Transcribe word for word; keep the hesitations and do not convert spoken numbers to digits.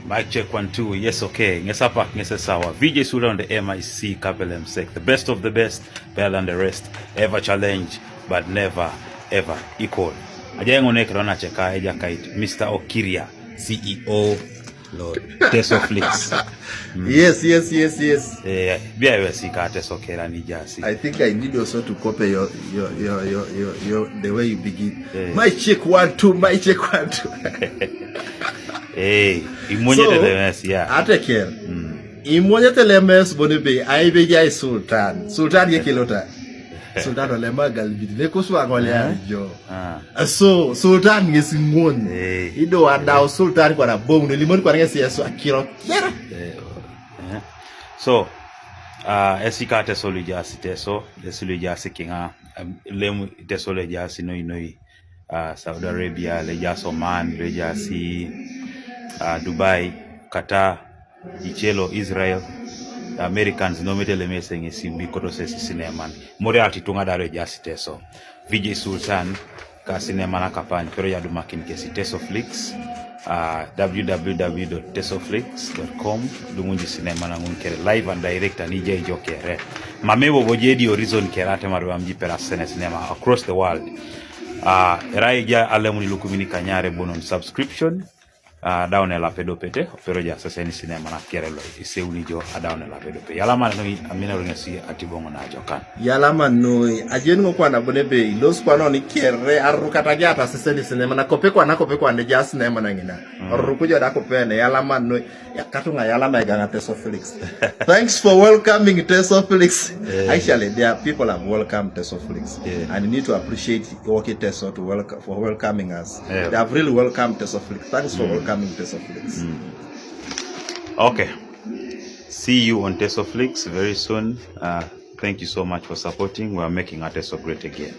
Mic check one, two. Yes, okay. Ng'ese apak, ng'ese sawa. V J Sula on the M I C, Kapelem Sek. The best of the best, better than the rest. Ever challenge, but never, ever equal. Ajaye ng'one kero na cheka eja kait. Mister Okiria, C E O, Lord. Teso Flix. Yes, yes, yes, yes. Eh, bia we sika Teso kera ni jasi. I think I need also to copy your your your your, your, your the way you begin. Eh. My check one, two, my check one, two. Eh, imwonyete So, lemes, yeah. Ateker. Imwonyete lemes bone be ai be jai sultan. Sultan ye kilota. Sultan ole magal bidi. Le kuswa ngole ya jo. Ah. So sultan ngesi ngon. Eh. Ido wadao sultan kwa na bong ne limon kwa ngesi yeso akiro kera. Eh, eh. So, uh, esika Teso lujasi Teso, Teso lujasi kinga, um, lemu Teso lujasi noi noi. Uh, Saudi Arabia, lujasi Oman, lujasi uh, Dubai, Qatar, ichelo Israel, Americans no mete leme senge simbi koto sesi sineman. Mori ati tunga dalo jasi Teso. V J Sultan, ka sinema na kapan, pero ya dumakin kesi Teso Flix. Uh, w w w dot teso flix dot com. Dungunji sinema na ngun kere live and direct and ije ijo kere. Mame bo boje di horizon kere ate marwa mji pera sene sinema across the world. Uh, era ija alemuni lukumini kanyare bonon subscription. Uh, down ela pedo pete, pero ja sese ni sinema na kere lo iseuni jo a down ela pedo pe. Yala man no amina runga si atibongo na jokan. Yala man no ajen ngo kwa na bone be los kwa no ni kere arru kata ja ta sese ni sinema na kope kwa na kope kwa ne ja sinema na ngina. Mm. Arru kujo da kope ne yala man no ya katunga yala ma iganga Teso Flix. Thanks for welcoming Teso Flix. Yeah. Actually, there are people have welcomed Teso Flix. Yeah. And you need to appreciate Iwoki Teso to welcome, for welcoming us. Yeah. They have really welcomed Teso Flix. Thanks for mm. welcoming Teso Flix. Mm. Okay. See you on Teso Flix very soon. Uh, thank you so much for supporting. We are making Ateso great again.